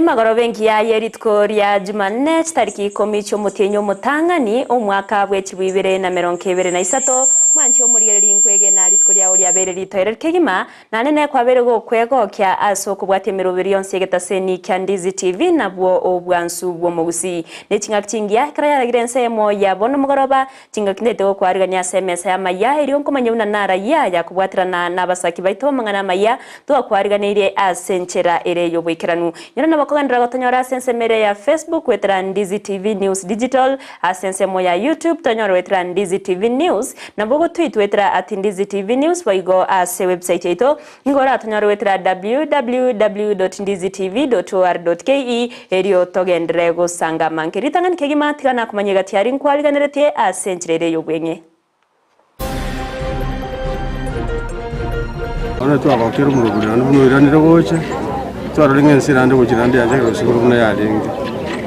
Emagoroba engiya ye rituko ria Jumanne chitariki ikomi chi'omotienyi omotang'ani, omwaka bwe chibwa ibere na merongo ebere na isato, mwanche omorigererie nkwegena rituko riao riabeire ritoereru kegima, Naende nekwabeire gokwegokia ase okobwatia emeroberi yonsi y'egetaseni kia Ndizi TV nabwo obwansu bw'omogusii. Ne chingaki chingiya ekero yaragire ensemo ya bono mogoroba, chingaki ntaete gokwarigania ase emesa y'amaya erio nkomanye buna narayia ya kobwaterana nabasaki baito b'amang'ana amaya twakwariganeirie ase enchera ere y'oboikeranu. Nyora nabo kogenderera gotonyora ase ensemo ere ya Facebook goetera Ndizi TV News Digital, Ase ensemo ya YouTube tonyore goetera Ndizi TV News, nabo gotweet goetera at Ndizi TV News boigo ase website yaito nigo oratonyore goetera www.ndizitv.or.ke erio togenderere gosangama. Nki ritang'ani kegima tiga nakomanya egati aria nkwariganeretie ase enchera ere y'obweng'e. Bono twagokera omorwoti naende buna oiranire gocha, twarorire ng'a ense naende gochia naende yachakire gosibora buna yarenge.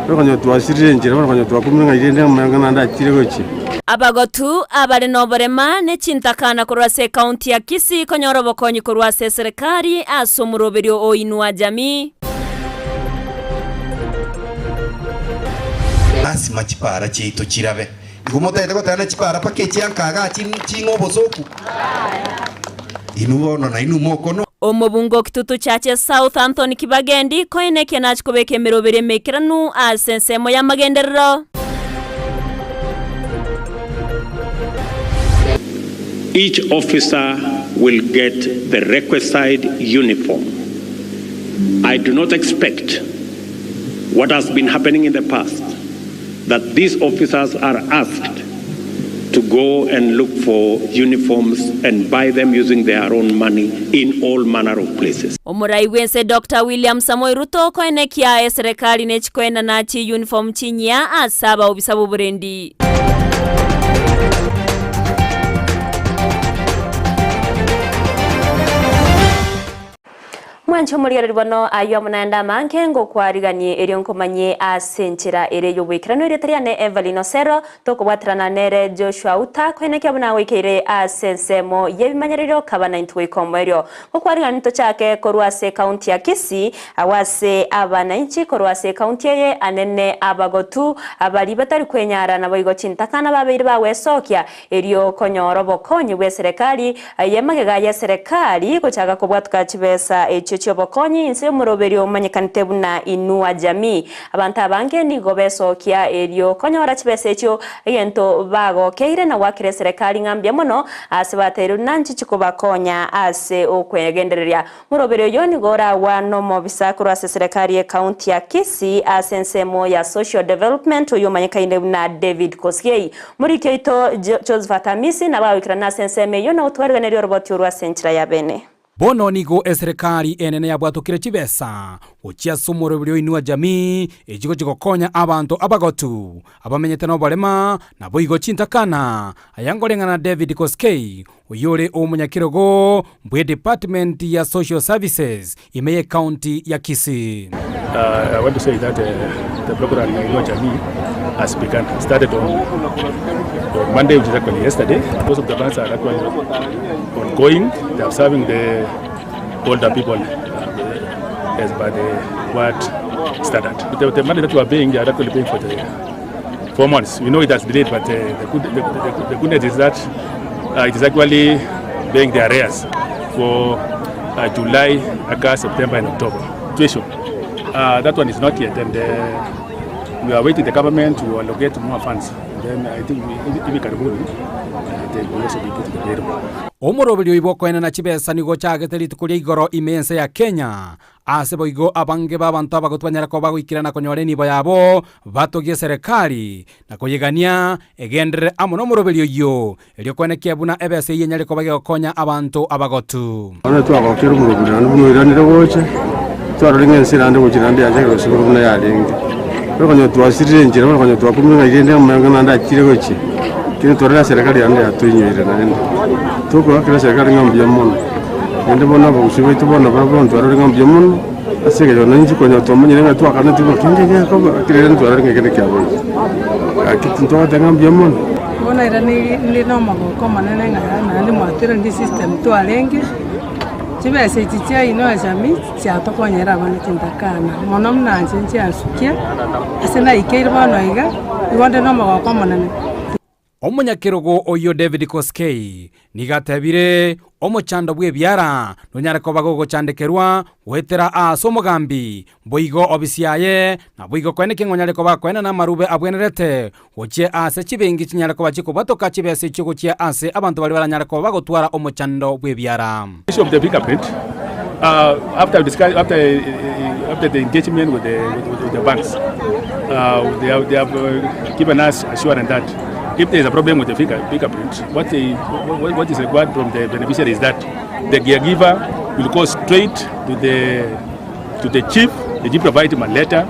Bono konya twasirire enchera, bono konya twakumire ng'ai rende amaanga naende achire gochia. Abagotu abare noborema ne chintakana korwa ase ekaunti ya Kisii konyora obokonyi korwa ase eserekari ase omoroberio o Inua Jamii. Lasima chipaara chiaito chirabe. Igo motagete goteba ne chipara mpaka echianka igaa ching'e obosooku? Inwe bono nainwe mokono. Omobunge o Kitutu Chache South Anthony Kibagendi koenekia nachi kobeka emeroberio emeikeranu ase ensemo y'amagenderero. Each officer will get the requisite uniform. I do not expect what has been happening in the past that these officers are asked to go and look for uniforms and buy them using their own money in all manner of places. Omorai bw'ense Doctor William Samoei Ruto koenekia eserekari nechikoenana chi uniform chinyia ase abaobisa b'oborendi. Mwanche omorigereria bono ayio amo naende amange ngokwariganie erio nkomanyie ase enchera ere y'oboikeranu erieta riane Evelyn Osero, tokobwaterana nere Joshua Uta koenekia buna agoikeire ase ensemo y'ebimanyererio kaba naintwe goika omoerio. Ngokwariganie tochake korwa ase ekaunti ya Kisii, agwo ase abanainchi korwa ase ekaunti eye anene abagotu baria batari kwenyara naboigo chintakana babeire bagwesokia Erio konyora obokonyi bw'eserekari, aye magega y'eserekari gochaka kobwatuka chibesa echio chi'obokonyi inse y'omoroberio omanyekanete buna Inua Jamii. Abanto abange nigo besokia erio konyora chibesa echio, egento bagokeire na goakera eserekari ng'a mbuya mono ase bateirwe buna nchichi kobakonya ase okwegendereria. Moroberi oyo nigo oragwa nomobisa korwa ase eserekari y'ecounty ya Kisii ase ensemo ya Social Development oyio omanyekaine buna David Kosgei. Moriki oito Josephat Amisi nabo agoikerana ase ensemo eyio na gotwariganeria oroboti orwo ase enchera ya bene. Bono nigo eserekari enene yabwatokire chibesa gochia ase omoroberi o Inua Jamii echi gochia gokonya abanto abagotu, abamenyete noborema, naboigo chintakana. Aya nkoreng'ana na David Koskei, Oyore omonyakerogo bw'edepartment ya Social Services ime y'ecounty ya Kisii. I want to say that the program Inua Jamii has begun, started on, on Monday, which is actually yesterday. Most of the banks are actually ongoing. They are serving the older people uh, as per the what standard. The, the money that we are paying, they are actually paying for the 4 months. We know it has delayed, but uh, the, good, the, the, the goodness is that uh, it is actually paying the arrears for uh, July, August, September, and October. Situation. Uh, that one is not yet, and uh, we are waiting the government to allocate more funds. And then I think we, hivi karibuni uh, they will also be put in the payroll. Omoroberi oyo bw'okoenana chibesa nigo ochagete rituko ria igoro ime y'ense ya Kenya. Ase boigo abange b'abanto abagotu banyare koba bagoikera na konyora enibo yabo, batogie eserekari, na koyegania egenderere amo nomoroberi oyio, erio koenekia buna ebesa eyio enyare koba gegokonya abanto abagotu. Bono twagokera omorwoti naende buna oiranire gocha, twarorire ng'a ense naende gochia naende yachakire gosibora buna yarenge. Bono konya twasirire enchera, bono konya twakumire ng'ai rende amaanga naende achire gochia, lakini twarorire eserekari naende yatoinyoire naende. Tokoakera eserekari ng'a mbuya mono, naende bono abagusii baito bono barabwo bono twarorire ng'a mbuya mono, ase eng'encho nonya intwe konya twamanyire ng'a twakaneti ng'a kende gekoba, lakini rende twarorire ng'a ekende kiabeire. Gaki tintogoteba ng'a mbuya mono. Bono ere ninde nomogoko omonene ng'a naende mwatweranire system twarenge. Chibesa echi chia Inua Jamii chiatokonyera abana chintakana, mono buna inche nchiansukia, ase naikeire bono iga, igo nde nomogoko omonene. Omonyakerogo oyio David Koskei nigo atebire, Omochando bw'ebiara nonyare koba gogochandekerwa goetera aase omogambi, boigo obisi yaye, naboigo koene ki ng'onyare koba koenana amarube abwenerete gochia aase chibenki chinyare koba chikobwatoka chibesa echio gochia ase abanto baria baranyare koba bagotwara omochando bw'ebiara. Issue of the fingerprint after discuss, after, after the engagement with the, with, with the banks uh, they have, they have uh, given us assurance that if there is a problem with the finger, fingerprint what, they, what, what is required from the beneficiary is that the caregiver will go straight to the to the chief the chief provide him a letter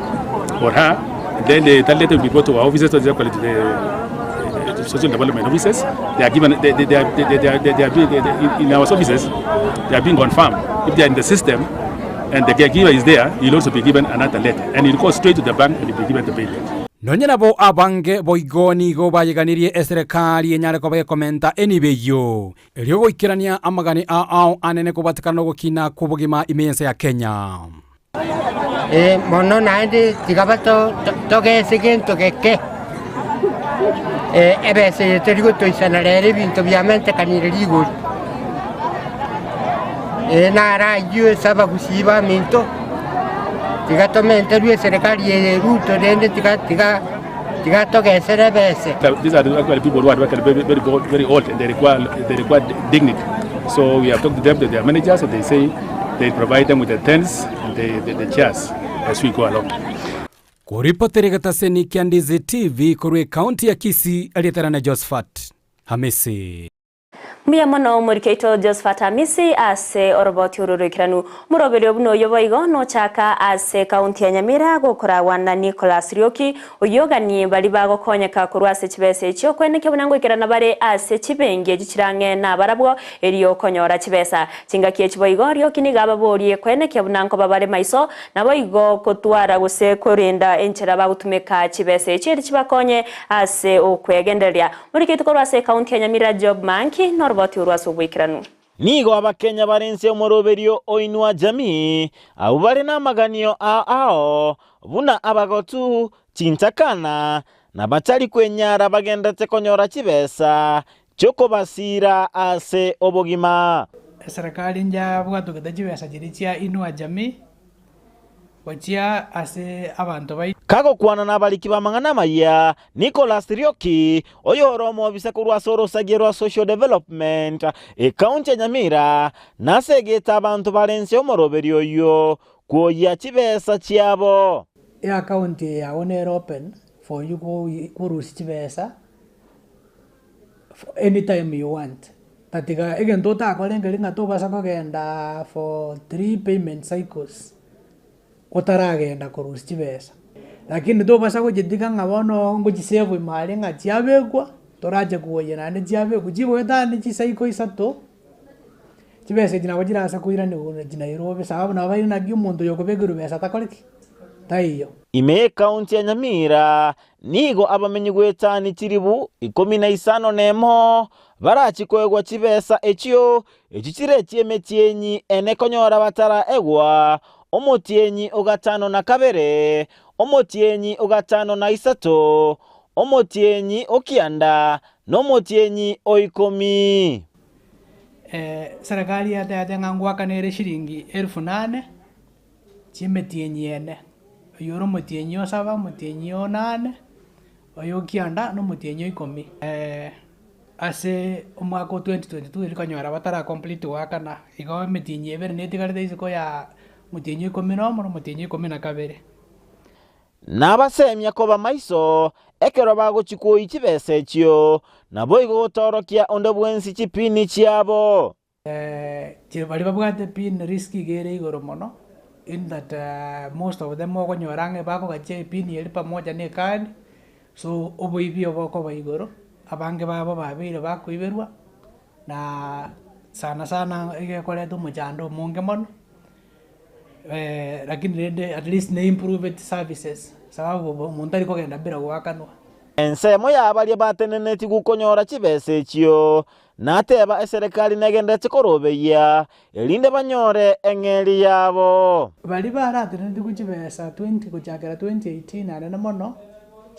or her and then the, that letter will be brought to our offices to the, the social development offices they are given they, they, they, are, they, they, are, they, are being, they, they, in our offices they are being confirmed if they are in the system and the caregiver is there he'll also be given another letter and he'll go straight to the bank and he'll be given the payment Nonya nabo abange boigo nigo bayeganirie eserekari enyare koba gekomenta enibo eyio, erio goikerania amagani ao anene kobwatekana nogokina kw'obogima ime y'ense ya Kenya. Ee, mono naende tiga batogese gento geke, ebesa eye teri gotoisana rero ebinto biamentekanire rigori. Ee, naro ayio ase abagusii baminto, tiga tomenterwe eserekari eye Ruto rende tiga tiga tiga togesere ebese. These are actually people who are actually very, very, very old and they require, they require dignity. So we have talked to them, to their managers, and they say they provide them with the tents and the, the, the chairs as we go along. Koripotera egetaseni kia Ndizi TV korwa ekaunti ya Kisii, erieta riane Josephat Hamisi. Mbuya mono omoriki oito Josephat Amisi ase oroboti oro roikeranu. Omoroberio buna oyio boigo nochaka ase ekaunti ya Nyamira gokoragwa na Nicholas Rioki, oyio oganie baria bagokonyeka korwa ase chibesa echio koenekia buna ngoikerana bare ase chibenki echi chirang'e nabarabwo erio konyora chibesa. Chingaki echi boigo Rioki nigo ababorie koenekia buna nkoba bare maiso naboigo kotwara gose korenda enchera bagotumeka chibesa echio erio chibakonye ase okwegendereria. Moriketwe korwa ase ekaunti ya Nyamira Job Manki noroboti orwo ase oboikeranu. Nigo Abakenya bare inse omoroberio o Inua Jamii, abwo bare namaganio ao ao, buna abagotu, chintakana, na batari kwenyara bagenderete konyora chibesa chi'okobasiira ase obogima. Eserekari njabwatogete chibesa chiria chia Inua Jamii gochia ase abanto baito. Kagokwana nabariki b'amang'ana amayia, Nicholas Rioki, oyore omobisa korwa ase orosagia rwa Social Development, ekaunti ya Nyamira, nasegete abanto bare inse y'omoroberio oyio kwoyia chibesa chiabo. Eaccount eye yago nere open for you korusia chibesa anytime you want. Tatiga egento otakore nkeri ng'a tobasa kogenda for three payment cycles otaragenda korusia chibesa. Lakini tobasa gochitiga ng'a bono ngochisave ime aria ng'a chiabekwa, torache koyia naende chiabekwa, chigoetania chicycle isato, chibesa echi nabo chirase koiraniwa gochia Nairobi sababu nabo baire naki omonto oyo okobekerwa besa takore ki? Taiyo. Ime y'ekaunti ya Nyamira Nigo abamenyi goetania chilifu ikomi na isano nemo barachie koegwa chibesa echio, echio chire chi'emetienyi ene konyora bataraegwa, omotienyi o gatano na kabere, omotienyi o gatano na isato, omotienyi o kianda, na omotienyi o ikomi. Serikali yatebete ng'a ngwakanere shilingi elfu nane. Chi'emetienyi ene, oyio ore omotienyi o saba, omotienyi o nane, oyo o kianda, na omotienyi o ikomi. Ase omwaka o 2022 erio konyora batara complete goakana, igo emetienyi ebere netigarete isiko ya omotienyi o ikomi na omo na omotienyi o ikomi na kabere. Nabasemia koba maiso ekero bagochia koyia chibesa echio, naboigo gotoorokia onde bwensi chipini chiabo. Baria babwate pin risk iga ere igoro mono, in that most of them okonyora ang'e bakogachia epin eria pamoja na ecard, so oboibi obo bokoba igoro, abange babo babeire bakoiberwa, na sana sana iga ekoreta omochando omonge mono, lakini rende at least ne improveti services sababu omonto tari kogenda bila goakanwa. Ensemo y'abaria batenenetigwe konyora chibesa echio, nateba eserekari negenderete korobeyia, erinde banyore eng'eria yabo. Baria baratenenetigwe chibesa 20 gochakera 2018 anene mono,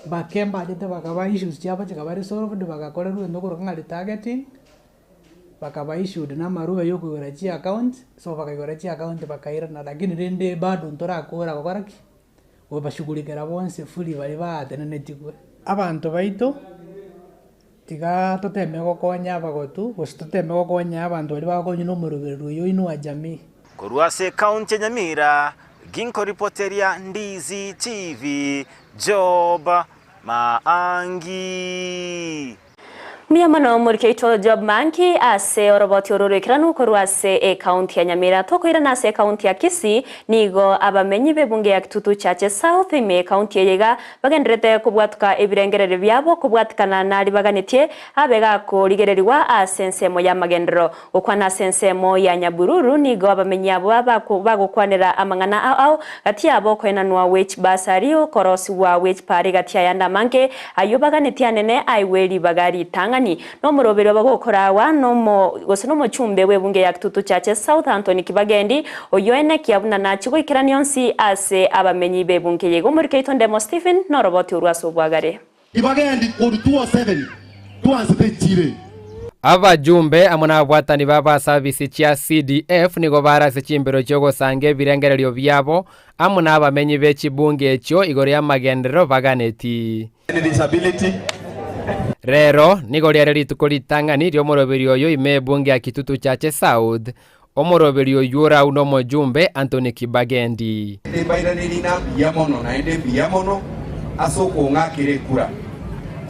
bake mbachete bakaba issues chiabo chikaba resolved bagakorerwa egento okoroka ng'a retargeting, bakaba issued na amarube ya okoigora chiaccount, so bakaigora chiaccount bakairana lakini rende bado ntorakora gokora ki? Gobashughulikera bonsi fully baria baatenenetigwe. Abanto baito, tiga toteme gokonya abagotu, gose toteme gokonya abanto baria bagokonywa na omoroberio oyo Inua Jamii. Korwa ase ekaunti ya Nyamira, ginkoripoteria Ndizi TV, Job Maangi. Mbuya mono omoriki oito Job Manki ase oroboti oro roikeranu korwa ase ecounty ya Nyamira. Tokoirana ase ecounty ya Kisii, nigo abamenyi b'ebunge ya Kitutu Chache South ime ecounty eye iga bagendererete kobwatuka ebirengererio biabo kobwatikana nari baganetie abe gakorigererigwa ase ensemo y'amagenderero. Gokwana ase ensemo ya Nyabururu nigo abamenyi abo bagokwanera amang'ana ao ao gati yabo okoenanwa gwe chibasari, okorosigwa gwe chipara egati ayande amange, ayio baganetie anene aigwe ribaga ritang'ani. Nomoroberio bagokoragwa nomo gose nomochumbe bw'ebunge ya Kitutu Chache South Anthony Kibagendi, oyio enekia buna nachie goikerania onsi ase abamenyi b'ebunge eye. Igo omoriki oito Ndemo Stephen noroboti orwo ase obwagare. Kibagendi korwa 207 twansete chire. Abajumbe amo nababwatani b'abasabisi chia CDF nigo bare ase chimbero chi'ogosanga ebirengererio biabo amo nabamenyi be chibunge echio igoro y'amagenderero baganeti. Rero nigo riare rituko ritang'ani ri'omoroberi oyo ime ebunge ya Kitutu Chache South, omoroberi oyio orau nomojumbe Anthony Kibagendi. Nimbairanerie na mbuya mono, naende mbuya mono ase okong'akera ekura.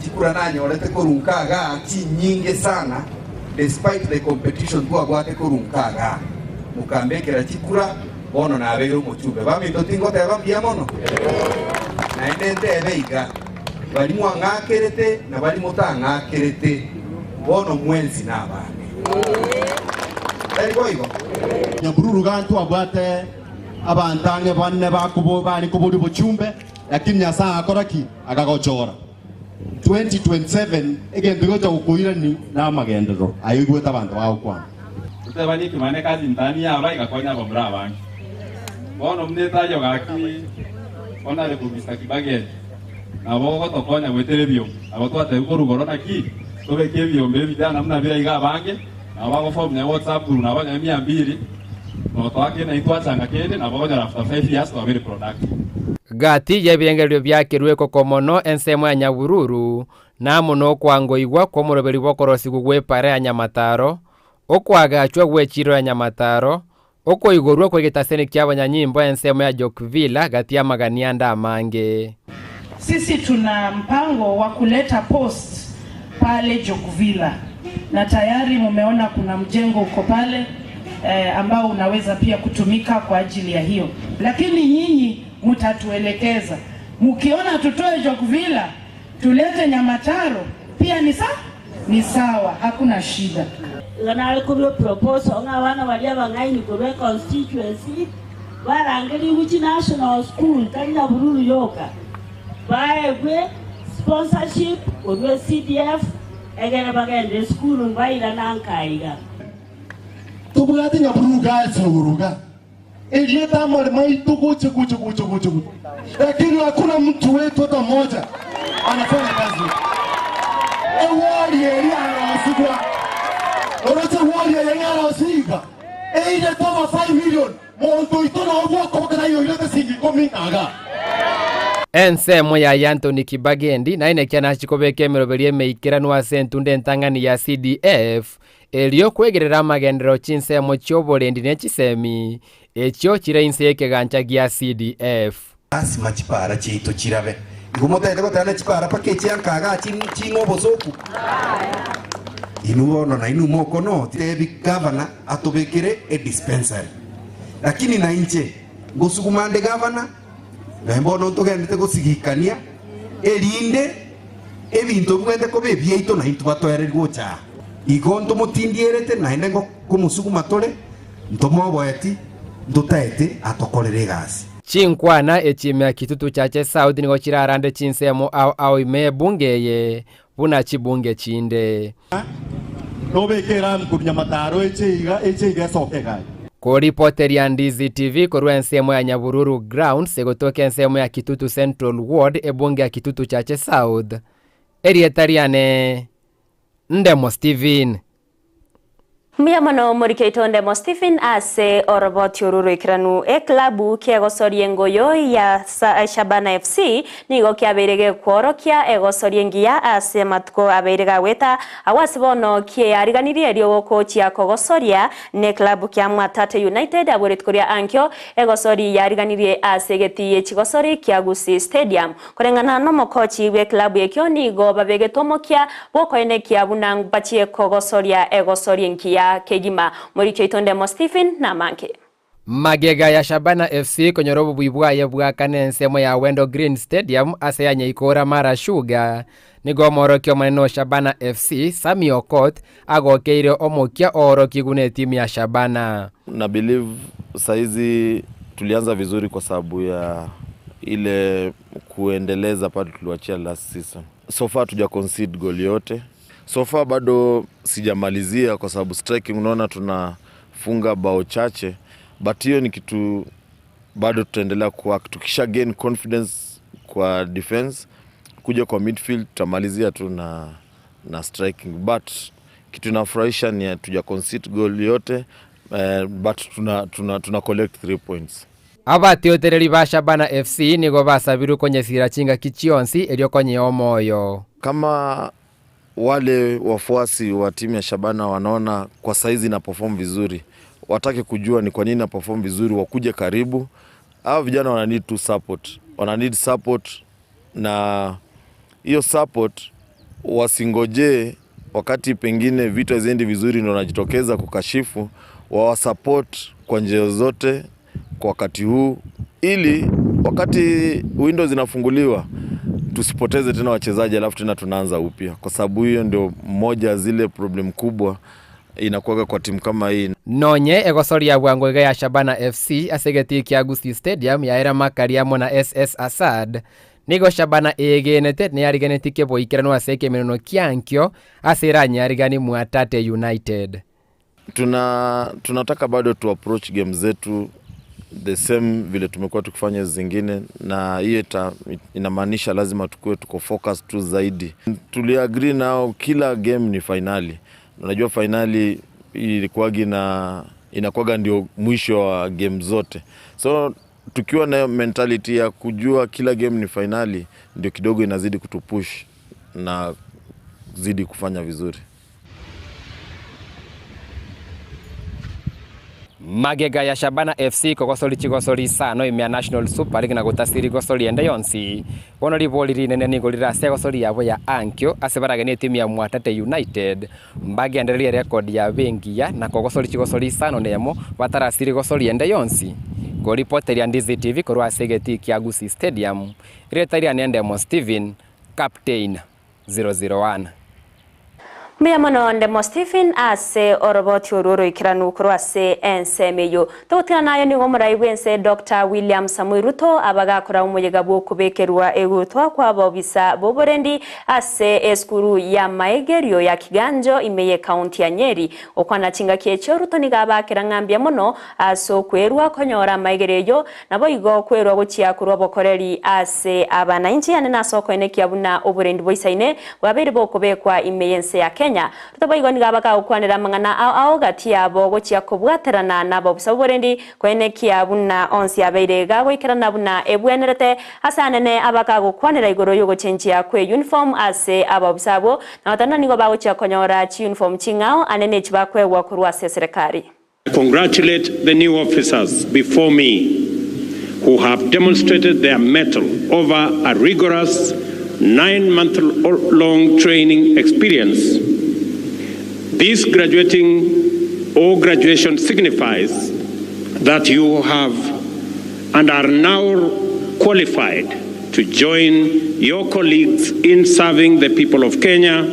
Chikura nanyorete korwa nka igaa chinyinge sana despite the competition twabwate korwa nka igaa. Mokambekera chikura, bono nabeire omochumbe. Baminto tingoteba mbuya mono? Naende ntebe iga, baria mwang'akerete na baria motang'akerete, bono mwensi nabane. Tari boigo? Nyabururu iga ntwabwate abanto ang'e bane bakobo bare koboria obochumbe, lakini Nyasae agakora ki? Akagochora. 2027 egento gegocha gokoirani namagenderero aye oigwete abanto bagokwana. Totebanie ekemana ekasi ntani yaba igakonya abamura abange. Bono buna etayo gaki Honourable Mister Kibageni nabo ogotokonya goetera ebiombe. Nabo twatebiwa korwa igoro naki tobeke ebiombe ebijana buna bire iga abange nabo bagoform nyaye WhatsApp group nabo nyaye mia mbili notoa kende naintwe twachanga kende nabo okonyora after 5 years twabeire productive. Gati y'ebirengererio biakerwe ekoko mono ensemo ya Nyabururu, na amo nokwangoigwa kw'omoroberi bw'okorosigwa gw'epara ya Nyamataro, okoagachwa gw'echiiro ya Nyamataro, okoigorwa kw'egetaseni ki'abanyanyimbo ensemo ya Jokvila gati y'amagania ande amange. Sisi tuna mpango wa kuleta post pale Jokvila na tayari mumeona kuna mjengo uko pale eh, ambao unaweza pia kutumika kwa ajili ya hiyo, lakini nyinyi mtatuelekeza. Mkiona tutoe Jokvila tulete Nyamataro pia ni sawa, ni sawa, hakuna shida. Iga nare korua eproposal ng'a abana baria abang'aini korwa econstituency barangerigwe chinational school tari Nyabururu yoka, baegwe sponsorship korwa eCDF egere bagende esukuru mbairana nka iga. Tobwate Nyabururu iga ase rogoro iga, erieta amaremo aito gocha gocha gocha gocha gocha, lakini hakuna mtu wetu hata mmoja anafanya kazi. Ewori eria yarosigwa, oroche ewori eye yarosigwa iga, eirete over 5 million, monto oito nabo bwokoboko nayoirete siringi ikomi ng'a iga. Ensemo yaye Anthony Kibagendi naenekia nachi kobeka emeroberio emeikeranu ase entunda entang'ani ya CDF erio kwegerera amagenderero chinsemo chi'oborendi ne chisemi echio chire inse y'ekegancha gia CDF. Lasima chipara chiaito chirabe. Igo motaete goteba ne chipara mpaka echia nkagaa ching'e obosoku? Inwe bono nainwe mokono tebi gavana atobekere edispensary. Lakini nainche ngosuguma nde gavana, naye bono ntogendete gosigikania erinde ebinto bibwente koba ebiaito naintwe batoererie gocha aa. Igo ntomotindierete naende ngomosuguma tore, ntomoboeti, ntotaete atokorere egasi. Chinkwana echi ime ya Kitutu Chache South nigo chirarande chinsemo ao ao ime y'ebunge eye buna chibunge chinde. Nobeke eramu korwa nyamataro eche iga, eche iga esoke egari. Koripoteria Ndizi TV korwa ensemo ya Nyabururu Grounds egotoka ensemo ya Kitutu Central Ward ebunge ya Kitutu Chache South. Erieta riane Ndemo Stephen. Mbuya mono morike oito Ndemo Stephen ase oroboti oru roikeranu. Eklabu ki'egosoria engoyo ya Shabana FC nigo kiabeire gekworokia egosoria engiya ase amatuko abeire gagoeta agwo ase bono kieyariganirie erio gokochia kogosoria neklabu kia Mwatate United abwo rituko ria ankio egosori yariganirie ase egetii echigosori kia Gusii Stadium. Koreng'ana nomokochi bw'eklabu ekio nigo babegete omokia bw'okoenekia buna mbachie kogosoria egosoria engiya kegima. Moriki oito Ndemo Stephen namange. Magega ya Shabana FC konyora obobui bwaye bwa kane ensemo ya Wendo Green Stadium ase yanyeikora Mara Sugar, nigo omoorokia omonene o Shabana FC, Sammy Okoth, agokeire omokia oorokigwe netimu ya Shabana. Na believe saizi tulianza vizuri kwa sababu ya ile kuendeleza pale tuliwachia last season. So far tuja concede goal yote. So far bado sijamalizia kwa sababu striking unaona tunafunga bao chache, but hiyo ni kitu bado tutaendelea kuwork. Tukisha gain confidence kwa defense, kuja kwa midfield tutamalizia tu na, na striking but kitu inafurahisha ni hatuja concede goal yote eh, but tuna, tuna, tuna collect 3 points. Abatiotereri ba Shabana FC nigo basabirwe konyesira chingaki chionsi erio konyea omoyo. Kama wale wafuasi wa timu ya Shabana wanaona kwa saizi na perform vizuri, watake kujua ni kwa nini na perform vizuri, wakuje karibu. Hao vijana wana need to support, wana need support, na hiyo support wasingojee wakati pengine vitu haziendi vizuri ndio wanajitokeza kukashifu. Wawasupport kwa njia zote kwa wakati huu, ili wakati windows zinafunguliwa tusipoteze tena wachezaji alafu tena tunaanza upya, kwa sababu hiyo ndio moja zile problem kubwa inakuwaga kwa timu kama hii. Nonye egosoria bwango iga ya Shabana FC ase egetii kia Gusii Stadium yaera makari amo na SS Assad, nigo Shabana eegenete neyariganetie keboikeranu ase ekemeneno kiankio ase eranyarigani Mwatate United. Tuna, tunataka bado tu approach game zetu the same vile tumekuwa tukifanya hizi zingine, na hiyo inamaanisha lazima tukue tuko focus tu zaidi. Tuliagree nao kila game ni fainali. Unajua fainali ilikuwagi na inakuwaga ndio mwisho wa game zote, so tukiwa na mentality ya kujua kila game ni fainali, ndio kidogo inazidi kutupush na zidi kufanya vizuri. Magega ya Shabana FC kogosori chigosori isano ime ya National Super League na gotasiri gosori ende yonsi, bono ribori rinene nigo rire ase egosori yabo ya ankio ase baragenie etimu ya Mwatate United mbagendererie erekodi yabo engiya na kogosori chigosori isano nemo batarasiri gosori ende yonsi. Koripoteria Ndizi TV korwa ase egetii kia Gusii Stadium, rieta riane Ndemo Stephen, Captain 001. Mbuya mono Ndemo Stephen ase oroboti orwo oroikeranu korwa ase ensemo eyio. Togotigana nayo nigo omorai bw'ense Doctor William Samoei Ruto abagakora omoyega bw'okobekerwa egutwa kw'abobisa b'oborendi ase esukuru y'amaegerio ya Kiganjo ime y'ecounty ya Nyeri. Gokwana chingaki echio Ruto nigo abakera ng'a mbuya mono ase okwerwa konyora amaegerio ayio Naboigo kwerwa gochia korwa obokoreri ase abanainchi, yaani nase okoenekia buna oborendi boisaine bwabeire bokobekwa ime y'ense ya Kenya. Ruto boigo nigo abakagokwanera amang'ana ao ao gati yabo gochia kobwaterana nabobisa b'oborendi koenekia buna onsi abeire gagoikerana buna ebwenerete ase anene abakagokwanera igoro y'ogochenchia kwe uniform ase abobisa abwo na goteba nigo bagochia konyora chiuniform ching'ao anene echi bakoegwa korwa ase eserekari. I congratulate the new officers before me who have demonstrated their mettle over a rigorous nine-month-long training experience. This graduating or graduation signifies that you have and are now qualified to join your colleagues in serving the people of Kenya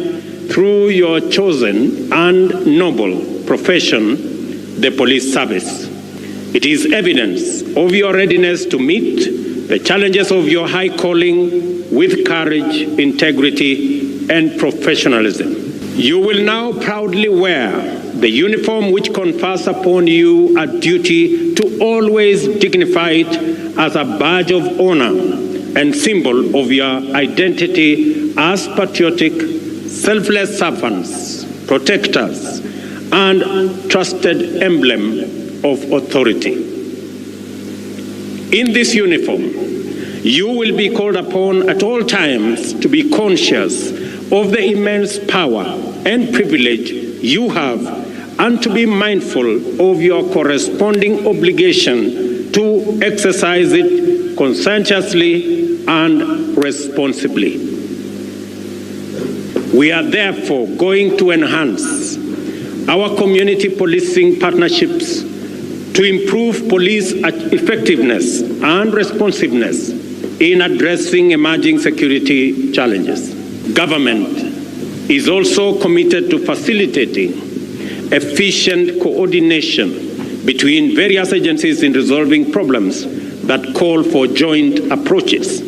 through your chosen and noble profession, the police service. It is evidence of your readiness to meet the challenges of your high calling with courage, integrity, and professionalism. You will now proudly wear the uniform which confers upon you a duty to always dignify it as a badge of honor and symbol of your identity as patriotic, selfless servants, protectors, and trusted emblem of authority. In this uniform, you will be called upon at all times to be conscious of the immense power and privilege you have and to be mindful of your corresponding obligation to exercise it conscientiously and responsibly. We are therefore going to enhance our community policing partnerships to improve police effectiveness and responsiveness in addressing emerging security challenges. Government is also committed to facilitating efficient coordination between various agencies in resolving problems that call for joint approaches.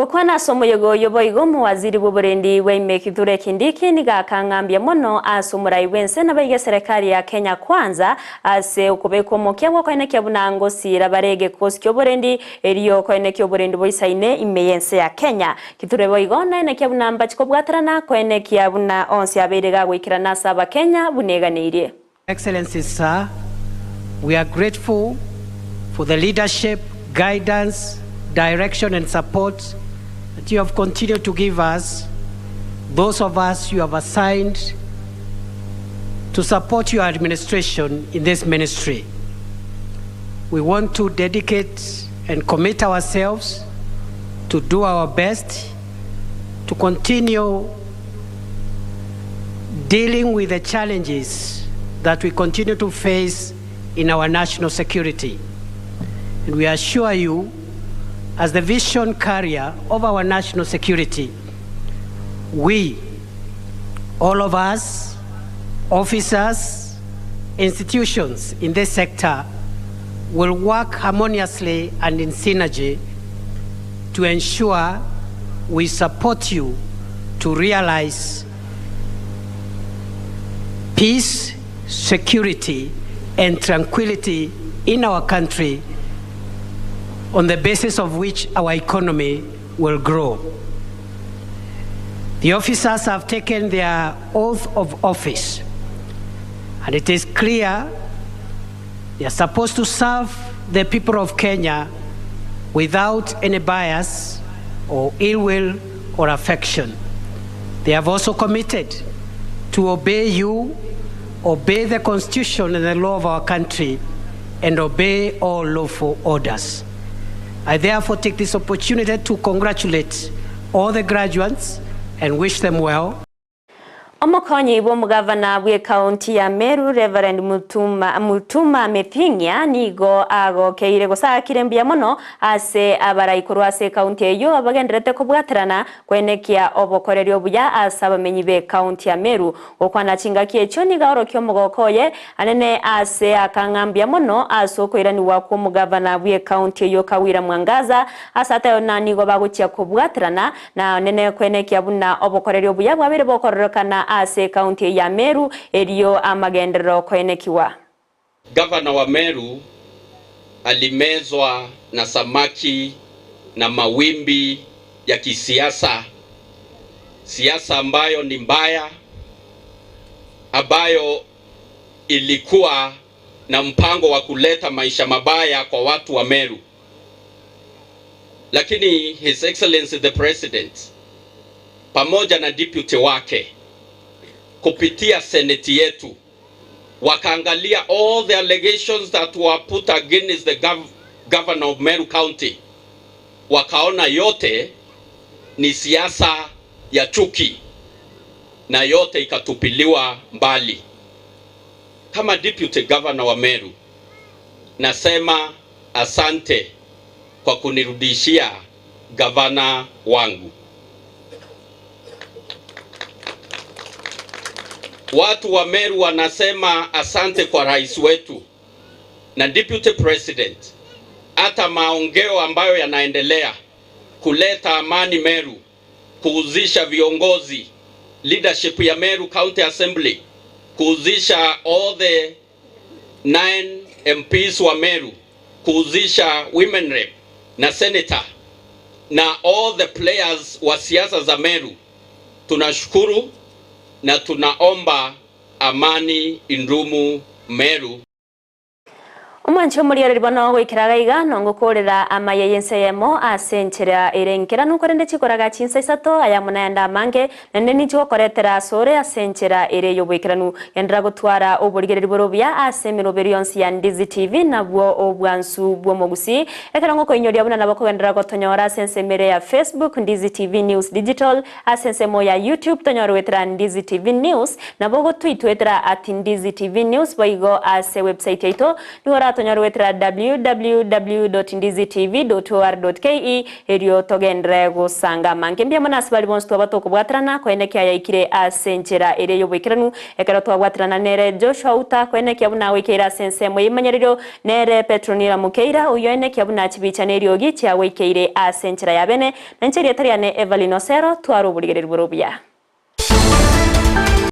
Gokwana ase omoyega oyo boigo omowaziri bw'oborendi bwa ime Kithure Kindiki nigo akang'ambia mono ase omorai bw'ense nabaige eserekari ya Kenya Kwanza ase okobekwa omokia gwokoenekia buna ngosiira bare egekosi ki'oborendi erio koenekia oborendi boisaine ime y'ense ya Kenya. Kithure boigo naenekia buna mbachi kobwaterana koenekia buna onsi abeire gagoikerana ase Abakenya buna eganeirie. Excellency Sir, we are grateful for the leadership, guidance, direction and support that you have continued to give us, those of us you have assigned to support your administration in this ministry. We want to dedicate and commit ourselves to do our best to continue dealing with the challenges that we continue to face in our national security. And we assure you, as the vision carrier of our national security, we, all of us, officers, institutions in this sector, will work harmoniously and in synergy to ensure we support you to realize peace, security, and tranquility in our country on the basis of which our economy will grow. The officers have taken their oath of office, and it is clear they are supposed to serve the people of Kenya without any bias or ill will or affection. They have also committed to obey you, obey the constitution and the law of our country, and obey all lawful orders. I therefore take this opportunity to congratulate all the graduates and wish them well. Omokonyi bw'omogavana bw'ekaunti ya Meru Reverend Mutuma, Mutuma Mething'ia nigo agokeire gose aakire mbuya mono ase abarai korwa ase ekaunti eyio abagenderete kobwaterana kwenekia obokoreri obuya ase abamenyi b'ekaunti ya Meru. Gokwana chingaki echio nigo aorokia omogoko oye anene ase akang'a mbuya mono ase okoiranigwa kw'omogavana bw'ekaunti eyio Kawira Mwangaza ase atayo na nigo bagochia kobwaterana Na onene kwenekia buna obokoreri obuya bwabeire bokororekana ase ekaunti eye ya Meru, erio amagenderero koenekigwa. Gavana wa Meru alimezwa na samaki na mawimbi ya kisiasa, siasa ambayo ni mbaya, ambayo ilikuwa na mpango wa kuleta maisha mabaya kwa watu wa Meru. Lakini His Excellency the President pamoja na deputy wake kupitia seneti yetu wakaangalia all the allegations that were put against the gov governor of Meru County, wakaona yote ni siasa ya chuki na yote ikatupiliwa mbali. Kama deputy governor wa Meru nasema asante kwa kunirudishia gavana wangu. Watu wa Meru wanasema asante kwa rais wetu. Na Deputy President, hata maongeo ambayo yanaendelea kuleta amani Meru, kuhusisha viongozi leadership ya Meru County Assembly, kuhusisha all the nine MPs wa Meru, kuhusisha women rep na senator na all the players wa siasa za Meru. Tunashukuru na tunaomba amani indumu Meru. Omwanche omorigereria bono goikera iga iga nongokorera amaya y'ense eyemo ase enchera ere enkeranu korende chikoraga chinsa isato aya amo nayande amange naende ninchi gokoretera asore ase enchera ere y'oboikeranu. Genderera gotwara oborigereria bore obuya ase emeroberi yonsi ya Ndizi TV nabwo obwansu bw'omogusii. Ekero ngokoinyoria buna nabo kogenderera gotonyora ase ensemo ere ya Facebook Ndizi TV News Digital Ase ensemo ya YouTube tonyore goetera Ndizi TV News, nabo gotweitwetera at Ndizi TV News boigo ase website yaito nigo oratonyore goetera www.ndizitv.or.ke erio togenderere gosanga amange. Mbuya mono ase baria bonsi twaba tokobwaterana koenekia yaikire ase enchera eria y'oboikeranu ekero twabwaterana nere Joshua Uta koenekia buna agoikeire ase ensemo y'emanyererio nere Petronila Mukeira oyio oenekia buna chibicha neriogi chiagoikeire ase enchera ya bene Nainche erieta riane Evelyn Osero, tware oborigereria bore obuya.